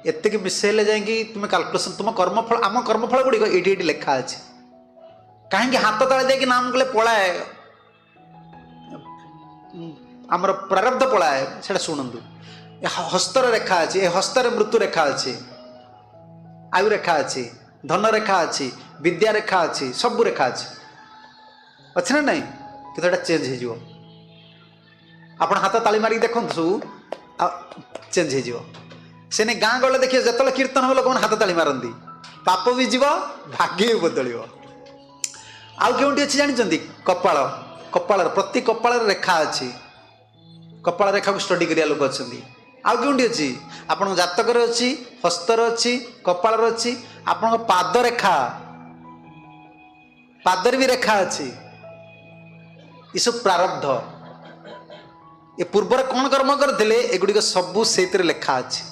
ଏତିକି ମିଶେଇଲେ ଯାଇକି ତୁମେ କାଲକୁଲେସନ୍, ତୁମ କର୍ମଫଳ, ଆମ କର୍ମଫଳ ଗୁଡ଼ିକ ଏଇଠି ଏଇଠି ଲେଖା ଅଛି। କାହିଁକି ହାତ ତଳେ ଦେଇକି ନାମ କଲେ ପଳାଏ, ଆମର ପ୍ରାରବ୍ଧ ପଳାଏ, ସେଇଟା ଶୁଣନ୍ତୁ। ଏ ହସ୍ତର ରେଖା ଅଛି, ଏ ହସ୍ତରେ ମୃତ୍ୟୁ ରେଖା ଅଛି, ଆୟୁ ରେଖା ଅଛି, ଧନ ରେଖା ଅଛି, ବିଦ୍ୟା ରେଖା ଅଛି, ସବୁ ରେଖା ଅଛି। ଅଛି ନା ନାଇଁ? କିନ୍ତୁ ଏଇଟା ଚେଞ୍ଜ ହେଇଯିବ। ଆପଣ ହାତ ତାଳି ମାରିକି ଦେଖନ୍ତୁ, ସବୁ ଆଉ ଚେଞ୍ଜ ହେଇଯିବ। ସେ ନେଇ ଗାଁ ଗଲେ ଦେଖିବେ, ଯେତେବେଳେ କୀର୍ତ୍ତନ ହେବ ଲୋକମାନେ ହାତ ତାଳି ମାରନ୍ତି। ପାପ ବି ଯିବ, ଭାଗ୍ୟ ବି ବଦଳିବ। ଆଉ କେଉଁଠି ଅଛି ଜାଣିଛନ୍ତି? କପାଳ। କପାଳର, ପ୍ରତି କପାଳରେ ରେଖା ଅଛି। କପାଳ ରେଖାକୁ ଷ୍ଟଡି କରିବା ଲୋକ ଅଛନ୍ତି। ଆଉ କେଉଁଠି ଅଛି? ଆପଣଙ୍କ ଜାତକରେ ଅଛି, ହସ୍ତରେ ଅଛି, କପାଳରେ ଅଛି, ଆପଣଙ୍କ ପାଦ ରେଖା, ପାଦରେ ବି ରେଖା ଅଛି। ଏସବୁ ପ୍ରାରବ୍ଧ। ଏ ପୂର୍ବରେ କ'ଣ କର୍ମ କରିଥିଲେ, ଏଗୁଡ଼ିକ ସବୁ ସେଇଥିରେ ଲେଖା ଅଛି।